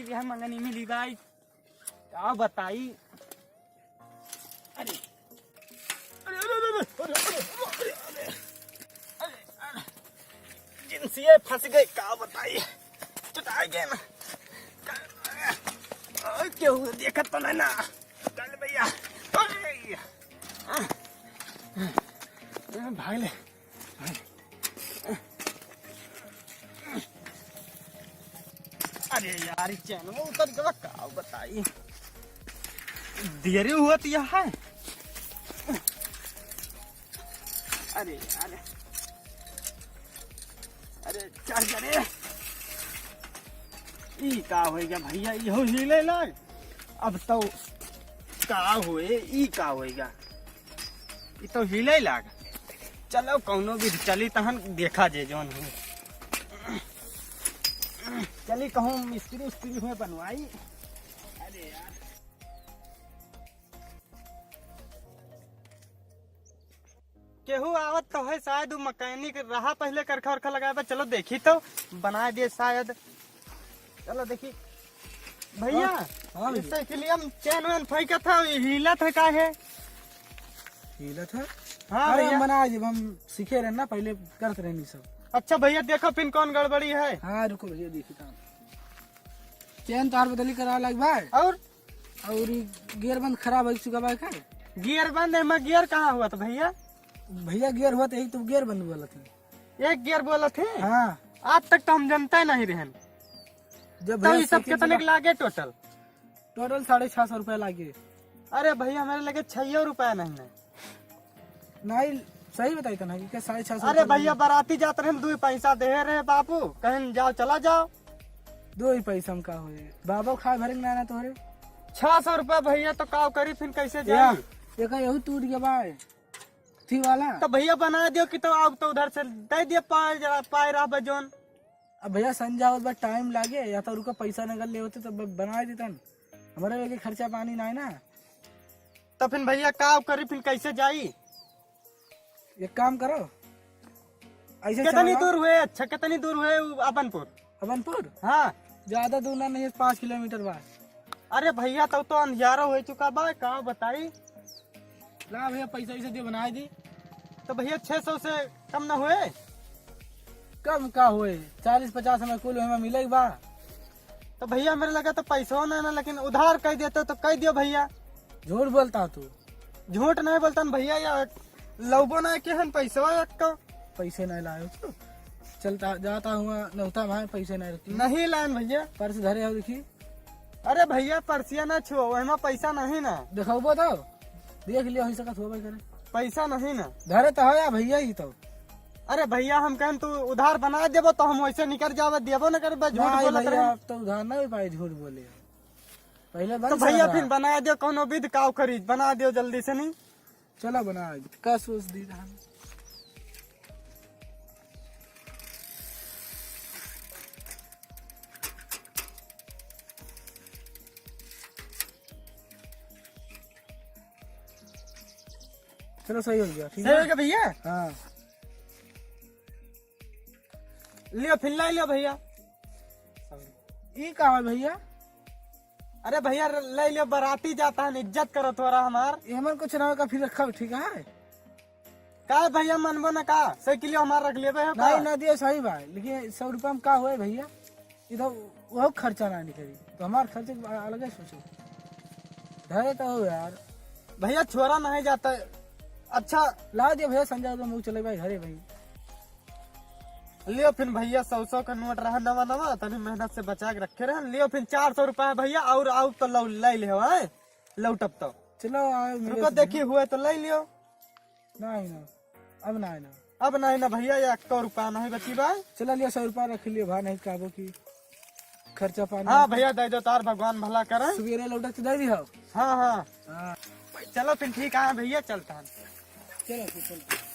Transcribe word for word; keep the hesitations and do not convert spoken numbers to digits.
यह मंगनी मिली भाई, का बताई। अरे, अरे, अरे, अरे, अरे, जिनसिए फंस गए, का बताई, चुटाई गए ना। का, केहू देखत तो नहीं ना। चल भैया, अरे, भाग ले। अरे यार, ई चैनवा उतर गवा, का बताई, देरी हुआ तो यह है। अरे यार, अरे चल, अरे ई का होइगा भैया, इहो हिले लाग। अब तो का होए, ई का होइगा, ई तो हिले लाग। चलो कौनो भी चली तहन देखा जे जौन हो। चली कहूँ मिस्त्री उस्त्री हुए बनवाई। अरे यार। केहू आवत तो है शायद, उ मैकेनिक रहा पहले करखा उरखा लगाए बा। चलो देखी तो बनाए दिए शायद। चलो देखी भैया, हाँ, हाँ भैया। इस साइकिलिया में चैन वैन फेंकत है, हिलत है का है? हिलत है? हाँ अरे भैया। हम बना जब हम सीखे रहे ना, पहले करत रहनी सब। अच्छा भैया, देखो फिर कौन गड़बड़ी है। हाँ रुको भैया, देखी तो चैन तार बदली करा लाग भाई। और और ई गियर बंद खराब हो चुका बा का? गियर बंद है, मैं गियर कहाँ हुआ था भैया? भैया गियर हुआ तो यही तो गियर बंद बोलत है। एक गियर बोलत है? हाँ। आज तक तो हम जनता ही नहीं रहन। जब तो भैया ये सब साइकिल कितने चला के लागे टोटल? टोटल साढ़े छह सौ रुपया लागे। अरे भैया, हमारे लगे छह रुपया नहीं है। नहीं, सही बताई तो ना कि क्या साढ़े छह सौ अरे रुपया भैया, लागे? बाराती जात रहे, दो ही पैसा दे रहे बाबू, कहीं जाओ, चला जाओ। दो ही पैसा में का होए? बाबा खाए भरे ना, ना तोहरे। छह सौ रुपया भैया, तो का करी फिर, कैसे या, जाई? ये का यहू टूट गया बा, थी वाला। तो भैया बना दियो कि तो अब तो उधर से दे दिए पाए जरा, पाए रहा बजोन। अब भैया संझा होत बा, टाइम लागे, या तो रुको पैसा नगद ले होते तो ब-, बनाए देतन। हमारे लगे खर्चा पानी ना है ना। तो फिर भैया का करी, फिर कैसे जाई? एक काम करो, ऐसे कितनी चलो। दूर हुए? अच्छा, कितनी दूर हुए उ अबनपुर? अबनपुर? हाँ। ज्यादा दूर ना, नहीं है, पाँच किलोमीटर बा। अरे भैया, तब तो अंधियारा हो चुका बा, का बताई? ला भैया, पैसा वैसा दे, बनाए दी। तो भैया, छह सौ से कम ना हुए? कम का हुए, चालीस पचास हमें कुल हमें मिले बा। तो भैया, मेरे लगे तो पैसो ना ना, लेकिन उधार कह देते तो कह दियो भैया। झूठ बोलता तू। झूठ नहीं बोलता न भैया, या लौबो ना के हन पैसवा एक का। पैसे नहीं लाए हो तू। चलता जाता हुआ नौता भाई, पैसे नहीं रखी। नहीं लान भैया। पर्स धरे हो देखी। अरे भैया, पर्सिया ना छुओ, ओहिमा पैसा नहीं ना। देखौबो तो, देख लियो, हो सकत होबे करे। पैसा नहीं ना। धरे तो हो या भैया ही तो। अरे भैया, हम कहन तू उधार बना देबो तो हम वैसे निकल जावे, देबो न करबे, झूठ नहीं बोलत भैया, रहे। आप तो उधार नहीं पाए, झूठ बोले। पहले तो बंद भैया सारा। फिर बना दियो, कौनो विध काव करी, बना दियो जल्दी से नहीं। चला बना, का सोच दी रहन। चलो सही हो गया, ठीक सही है? हो गया भैया? हाँ। लियो फिर लाई लियो भैया। ई का है भैया? अरे भैया, ले लियो, बाराती जाता है, इज्जत करो थोड़ा हमार। एमन कुछ ना का फिर रखब, ठीक है? का भैया, मनबो ना का? साइकिलियो हमार रख लेबे हो का? नहीं, ना दियो, सही बा, लेकिन सौ रुपया में का होए भैया? इधर वो खर्चा ना निकली, तो हमार खर्चे के अलग ही सोचो। धरे तो हो यार। भैया, छोरा नहीं जाता है। अच्छा। ला दियो भैया, संजय तो मुँह चले भाई, घरे भाई। लियो फिर भैया, सौ सौ का नोट रहा नवा नवा, तनी मेहनत से बचा के रखे रहे। लियो फिर चार सौ रुपया भैया, और आओ तो लौ-, ले ले हो, आए? लौटब तो। चलो, आओ, मिलो रुको, फिर। देखी हुए तो ले लियो। नहीं ना, अब नहीं ना। अब नहीं ना भैया, ये एक सौ रुपया नहीं बची बा। चलो, लियो, सौ रुपया रख लियो भा, नहीं काबो की खर्चा पानी। हाँ भैया, दे दो तार, भगवान भला करे। सवेरे लौटत दे दी हो। हाँ, हाँ। हाँ। चलो फिर ठीक है भैया, चलता है। चलो फिर, चलो।